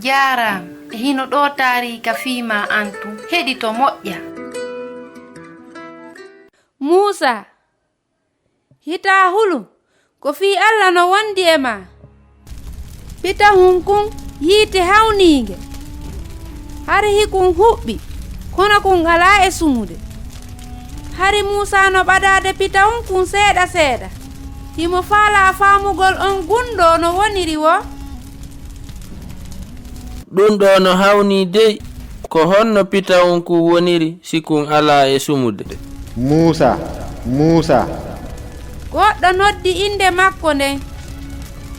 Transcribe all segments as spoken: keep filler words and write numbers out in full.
Jaaraama. E hino ɗoo taariika fii maa an tun. Heɗito moƴƴa. Muusaa, hitaa hulu, ko fii Alla no wondi e maa. Pitahun kun yiite hawniinge. Hari hikun huɓɓi, kono kun alaa e sumude. Hari Muusaa no ɓadaade pitahun kun seeɗa seeɗa. Himo faalaa faamugol on gunndoo no woniri woo. Ɗun ɗoo no hawnii dey. Ko honno pitawun kun woniri si kun alaa e sumude? Muusaa, Muusaa. Goɗɗo noddi innde makko nden,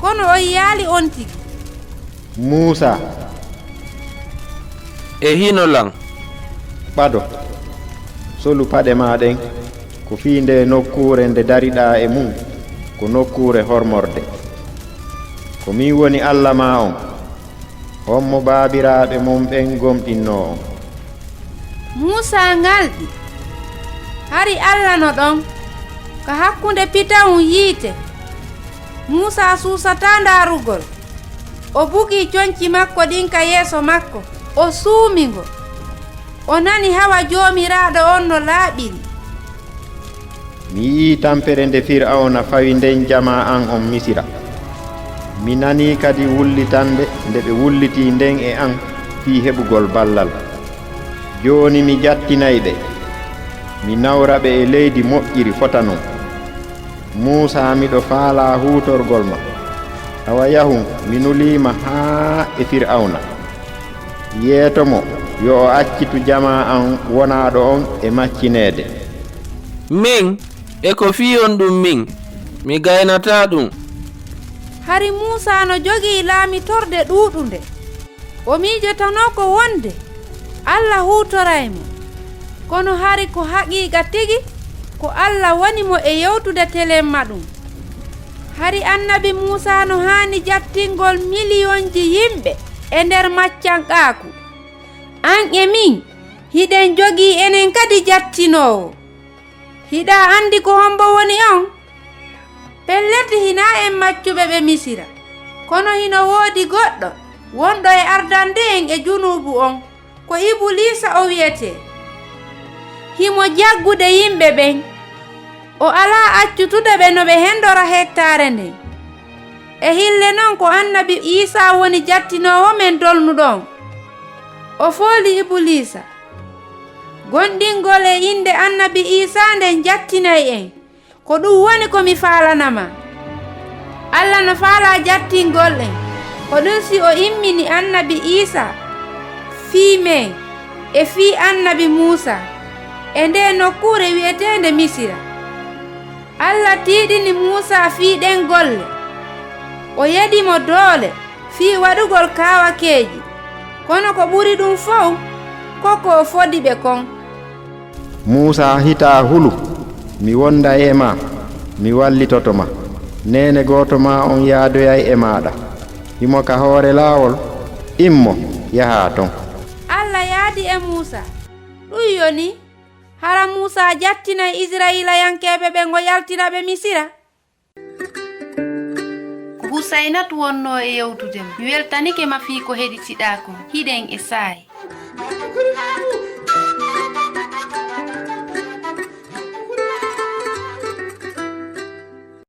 kono o yiyaali on tigi. Muusaa. E hino lan. Ɓado, solu paɗe maa ɗen, ko fii ndee nokkuure nde dariɗaa e mun, ko nokkuure hormorde. Ko min woni Alla maa on. Hommo baabiraaɓe mon ɓen gomɗinnoo on? Muusaa ŋalɗi. Hari Alla no ɗon, ka hakkunde pitawun yiite. Muusaa suusataa ndaarugol. O bugii conci makko ɗin ka yeeso makko, o suumi ngo. O nani hawa Joomiraaɗo on no laaɓiri. Mi yi'ii tampere nde Fir'awna fawi nden jamaa an on Misira. Mi nanii kadi wullitannde nde ɓe wullitii nden e an fii heɓugol ballal. Jooni mi jattinay ɓe, mi nawra ɓe e leydi moƴƴiri fota non. Muusaa, miɗo faalaa huutorgol ma. Awa yahun, mi nulii ma haa e Fir'awna. Yeeto mo yo o accitu jamaa an wonaaɗo on e maccineede. Min, e ko fii on ɗun min, mi gaynataa ɗun. Hari Muusaa no jogii laamitorde ɗuuɗunde. O miijotonoo ko wonde Alla huutoray mo. Kono hari ko haqiiqa tigi, ko Alla woni mo e yewtude telemma ɗun. Hari annabi Muusaa no haani jattingol miliyonji yimɓe e nder maccanqaaku. An e min, hiɗen jogii enen kadi jattinoowo. Hiɗa anndi ko hombo woni on? Pellet, hinaa en maccuɓe ɓe Misira, kono hino woodi goɗɗo wonɗo e ardande en e junuubu on. Ko Ibuliisa o wi'etee. Himo jaggude yimɓe ɓen. O alaa accutude ɓe no ɓe hendora hettaare nden. E hille non ko annabi Iisaa woni jattinoowo men dolnuɗo on. O fooli Ibuliisa. Gomɗingol e innde annabi Iisaa nden jattinay en. Ko ɗun woni ko mi faalana maa. Alla no faalaa jattingol en. Ko ɗun si o immini annabi Iisaa fii men e fii annabi Muusaa e ndee nokkuure wi'eteende Misira. Alla tiiɗini Muusaa fii ɗen golle. O yeɗi mo doole fii waɗugol kaawakeeji, kono ko ɓuri ɗun fow, ko ko o fodi ɓe kon. Muusaa, hitaa hulu, mi wonday e maa, mi wallitoto ma. Neene gooto maa on yaadoyay e maaɗa. Himo ka hoore laawol, immo, yahaa ton. Alla yaadi e Muusaa. Ɗun yoni, hara Muusaa jattinay Isra'ilayankeeɓe ɓen o yaltina ɓe Misira? Ko Husaynatu wonnoo e yewtude ma. Mi weltanike ma fii ko heɗitiɗaa kon. Hiɗen e saa'i.